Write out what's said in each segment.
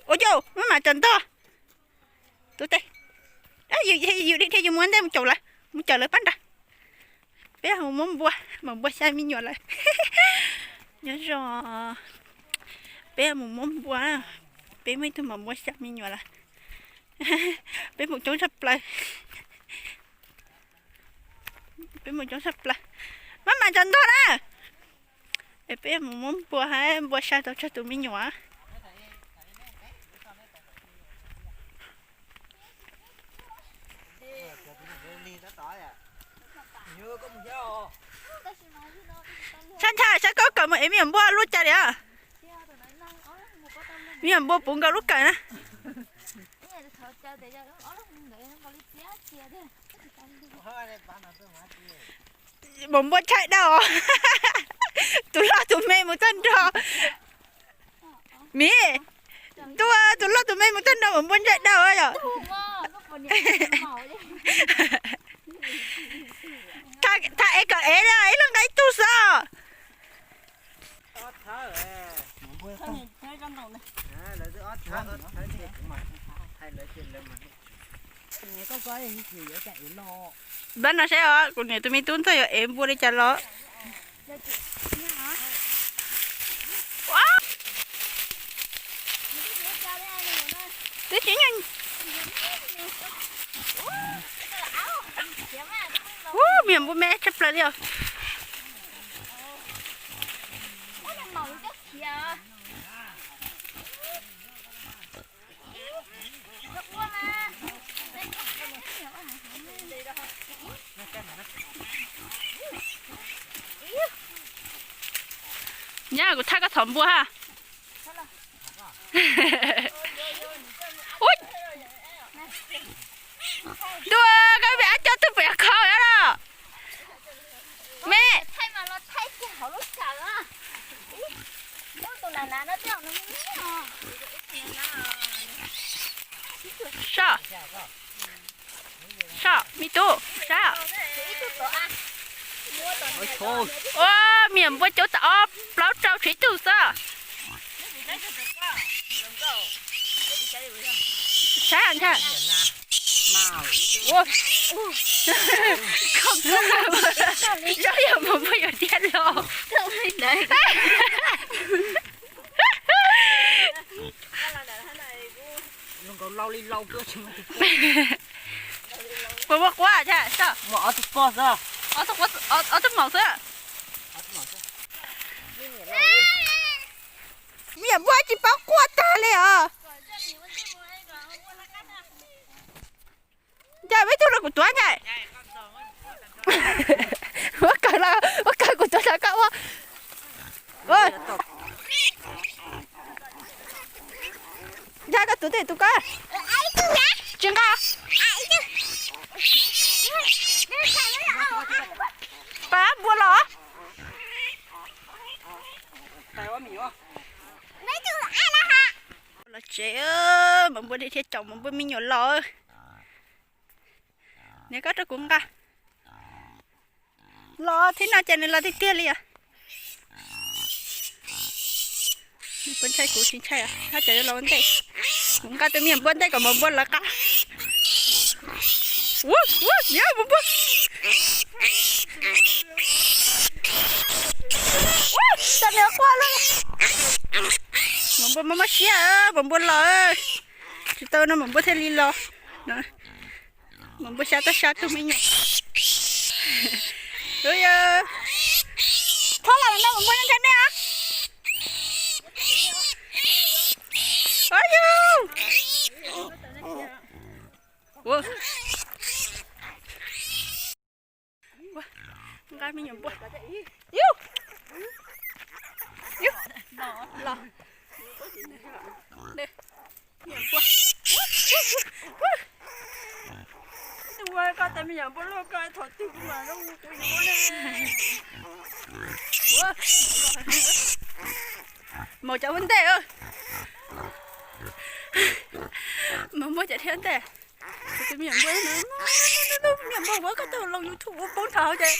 Ua cas maj mam tsaws ntog. Tus tes, yus dhia yus muab ntej mus caum lawv, mus caum lawv pab nrag. Peb mus muab npua, mam npua xya me nyuam lawm. Nyob zoo, peb mus muab npua, peb muaj ib tug mam npua xya me nyuam lawm. Peb mus coob tshaj plaws. Peb mus coob tshaj plaws. Maj mam tsaws ntog na. Es peb mus muab npua, npua sai tau tsawg tus me nyuam. Tshaj ntshai saib koj kawm mus ev me nyuam npua lub cas li. Me nyuam npua puv nkaus lub kawm na. Mam npua ntshai dau. Tus loj tus me mus tag nrho. Miv, tus, tus loj tus me mus tag nrho mam npua ntshai dau yom. Thaj ev kom ev, ib leeg nqa ib tug xwb. Npab no saib os, kuv niam tus me tub ntxawg yuav ev npua li cas los. Twb tsis, me nyuam npua me tshaj plaws li os. Nyab, kuv thaj koj thov npua ha. Ntuj, koj pem ab coj twg pem khau los? Me, soj, soj, me tub, soj. Ua, me nyuam npua cov tas ob plaub rau tsib tug xwb. Saib ntag. Zaub yog mus npua yuav tiag los. Puas muaj quaj thiab? Ob tug maum xwb. Me nyuam npua tsis paub quaj tag li os. Ncaj, ib tug los kuv tuav ncaj. Muab kaw los, muab kaw kuv tuav los koj ua. Ncaj, koj tuav tej tus koj. Tsis nqa. Pab npua los. Los tsev, mam npua dhia caum mam npua me nyuam los. Neb koj rau kuv nqa. Los thib no ces nws los tiag tiag li os. Nws puas ntshai kuv tsis ntshai, haj cov yuav los ua ntej. Kuv nqa tus me nyuam npua ntej kom mam npua lawv qab. Ua, ua, nyob mam npua. Ua, tau nws quaj lawm. Mam npua mob mob siab, mam npua los. Tsis tau no mam npua thiaj li los. Mam npua xya tau xya tug me nyuam. Thob los no mam npua ntshai me os. Nqa me nyuam npua. Yus, yus, los. Nyuam npua. Ua koj tas me nyuam npua luaj koj thov twg kuv mas zoo kuv yuav ne. Maum cov ua ntej, maum npua cov dhia ntej. Kuv tus me nyuam npua, me nyuam npua ua koj tau los YouTube ua poob nrho ces.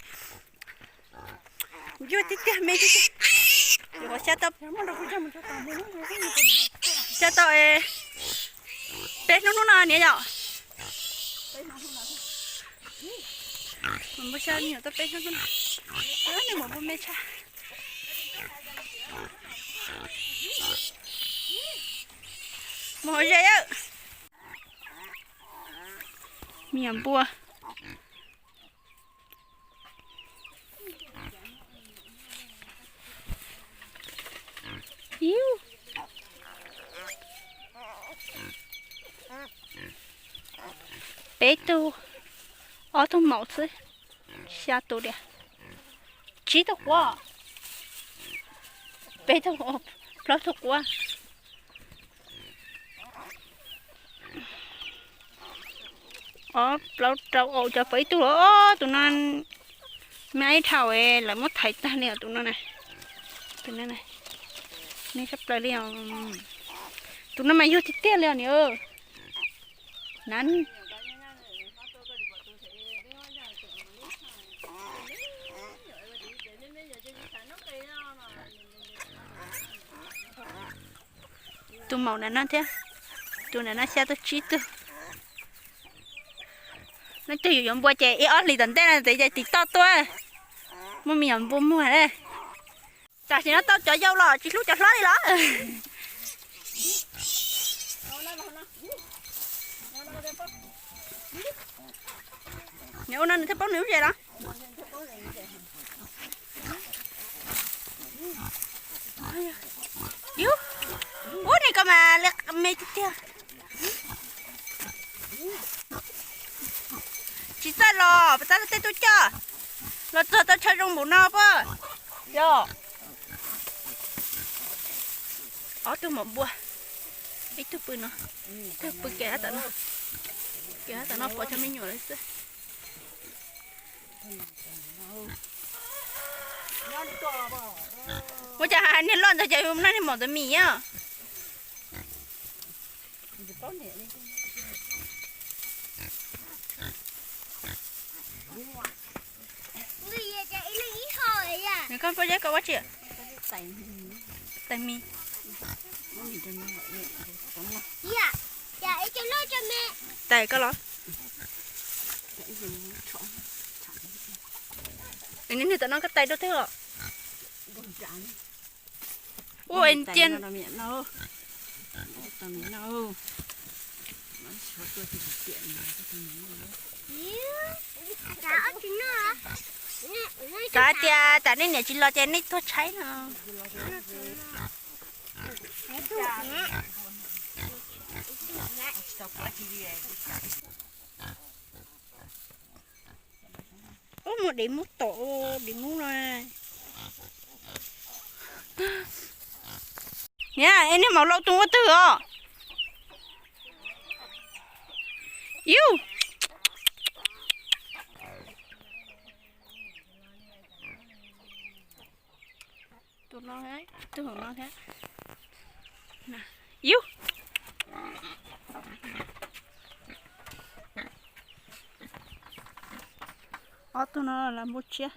Ncua tiag tiag me tiag tiag. Yuav xya tau. Tau peb hnub hnub no niam yom. Npua xya nyuam tau peb hnub hnub no. Nej mus npua me tshaj. Mus hauv zes. Me nyuam npua. Iu, peb tug, ob tug maum xwb, xya tus diam, tsib tug quav, peb tug, plaub tug quav. Ob plaub rau, cov pom ib tug los, tus no me ib dhau lawv muab thaiv tag li os tus no na. Tus no na, me tshaj plaws li os. Tus no mas yug tiag tiag li os niam. Na, tus maum na no thiab, tus na no xya tug tsib tug. Leej twg yuav yuav npua ces ib ob hlis tom ntej no ces tim toj tuaj, muaj me nyuam npua muag. Tam sim no tau cov yau los tsis hlub cov hlob li los. Nws ua no nws thiaj paub nws lub zes los. Yus, ub, nej ko mas li me tiag tiag. Tsis txawj los pas tab tej tub coj los txog tau chaw zoo npaum no pob. Yog ob tug maum npua, ib tug pw no, ib tug pw kev tom no, kev tom no pov cov me nyuam lawm xwb. Ua cas niag loj ntawd ces noj niag maum ntawd mis a? Nws koj pob zeb koj ua tsi? Tais mis. Tais koj los. Nws tom no koj tais rau twg los? Ua cia. Xav tias tam nej niam tsis los ces nej tuag tshaib no. Ub, mus dev mub tom, dev mub no. Niam, es niag maum laus tus ua twg os? Yus. Tus no, tus no thiab. Yus. Ob tug no lam npua tsiab.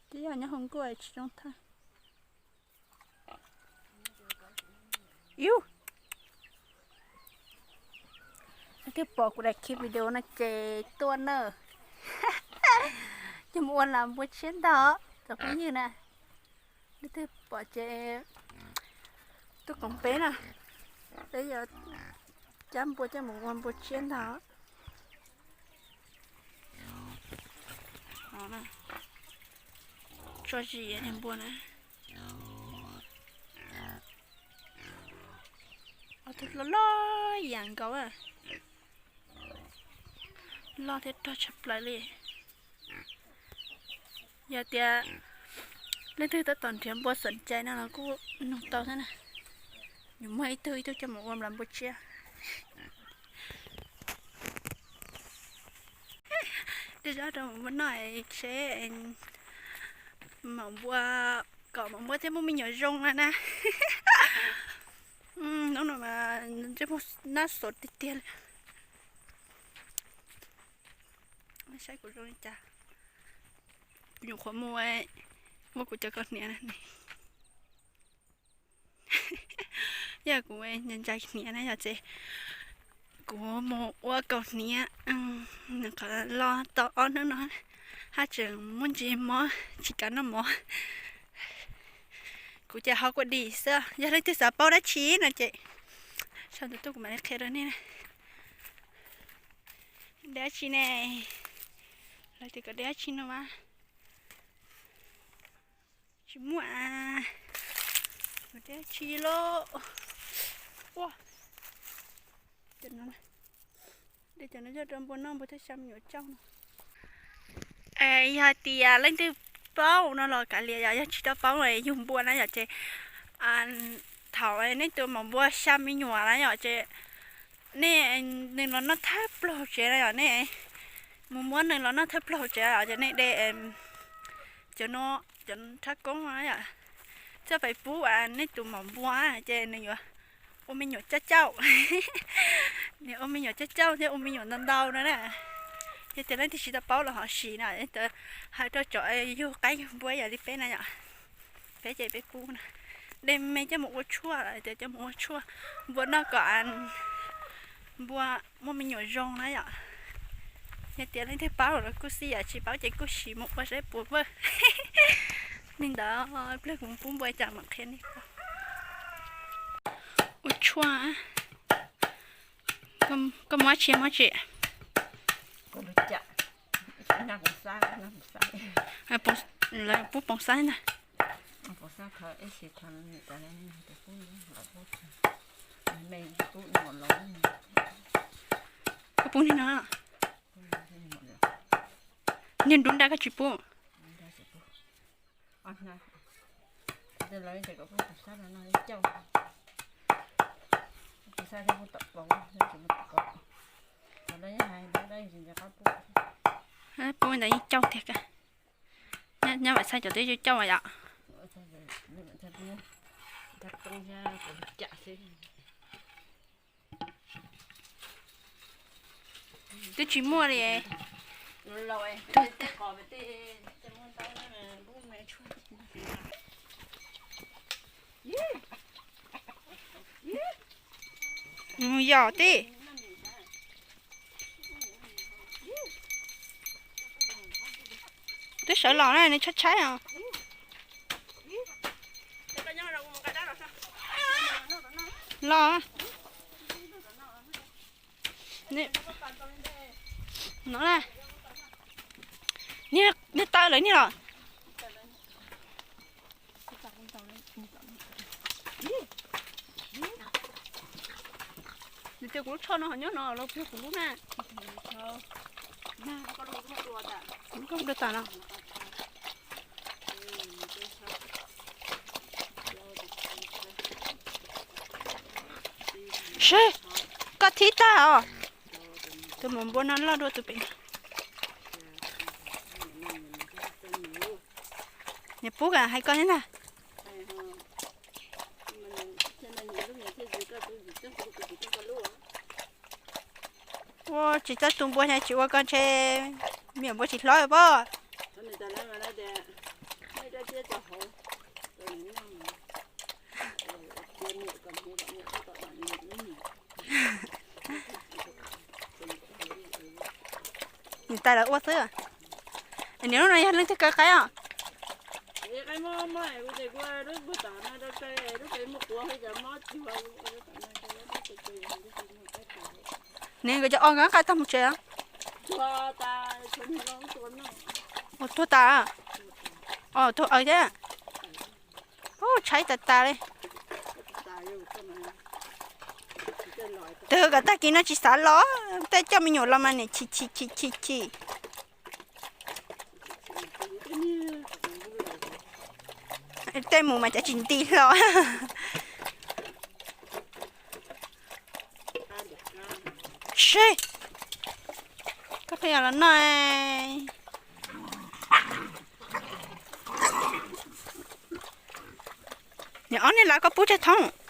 Twb yog nyob hauv nkuaj tsis zoo thaj. Yus, leej twg pom kuv daim clip video no ces tuaj na. Coj mus ua lam npua tsiab ntag cov phooj ywg na. Leej twg pom ces tuaj koom peb na, peb yuav cab npua coj mus ua npua tsiab ntag. Tso zis niag npua na. Ob tug loj loj yam nkaus, loj thiab rog tshaj plaws li. Yog tias leej twg tab tom nrhiav npua xom cai no los kuj nug tau thiab na. Nws muag ib tug ib tug coj mus ua lam npua tsiab. Tej zaum rau npua noj seb maum npua, kom maum npua thiaj muaj me nyuam zoo na na. Hnub no mas ntsej muag nab xov tiag tiag li. Saib kuv zoo li cas. Kuv nyuam qhuav mus ua kuv cov kaus hniav na. Yog kuv ntsais hniav na yom, ces kuv mus ua kaus hniav los tau ob hnub no, haj tseem muaj ntsis mob tsis kav noj mov. Kuv ces ho kua dis xwb, yog leej twg xav paub dab tsi no ces sau ntawv tuaj kuv mam li qhia rau nej. Dab tsi ne? Lawv tias kom dab tsi no mas tsis muaj a. Dab tsi lauj? Ua, de cov no coj rau npua noj, npua thiaj xya me nyuam cauj no. Yog hais tias leej twg paub no los kav liam, yog tsis tau paub yug npua na yom, ces thaum nej tus maum npua xya me nyuam na yom, ces nej, nws los noj thawj plaug tsev na yom, nej mus muab nws los noj thawj plaug tsev, ces nej de cov no, cov rhab koob no yom, coj pais pub nej tus maum npua, ces nws yuav ua me nyuam cauj cauj. Nws ua me nyuam cauj cauj thiab ua me nyuam ntau ntau no na. Yog tias leej twg tsis tau paub los ho sim na, hais rau cov yug qaib yug npua yam li peb na yom. Peb ces peb pub na, de me coj mus ua tshuaj, tias coj mus ua tshuaj npua noj kom npua muaj me nyuam zoo na yom. Yog tias leej twg paub los kuj xij, yam tsis paub ces kuj sim mus ua saib puas vawj. Li ntawd pliag kuv pub npua cas mam qhia nej. Ua tshuaj. Koj muab tsi muab tsi? Lawv pub poos xaib ntag. Koj pub li no. Niag nrub nrab koj tsis pub. Pub ntawd yeej cauj tiag. Nyob Vam Xaib cov twb cauj yom. Twb tsis muaj li. Mus yos tij. Twb sawv los na, nws tshaib tshaib os. Los no na. Niag taw lawm niag los. Nws tias kuv lub tsho no ho nyob no los puag kuv lub na. Kuv lub koj dua tas no. Seb, koj thib tag os. Tus maum npua no loj dua tus pem. Niam pub hais koj thiab ntag. Ua tsis txawj tu npua tsis ua koj ntshe me nyuam npua tsis hlob pob. Niam tais lawv ua xwb. Niam lub no yog leej twg kaw qaib os? Nws nkawd cov os nkawd qaib tag mus tsev. Ua tuag tas. Os tuag aws thiab. Tshaib tas tas li. Twb kom tag kis no tsis xav los, tej coj me nyuam los mas niam chim chim chim chim chim. Tej mus mas cov tsis nti hlo. Seb, koj qhia los no. Niam ob niag lav koj pub tsawg thoob?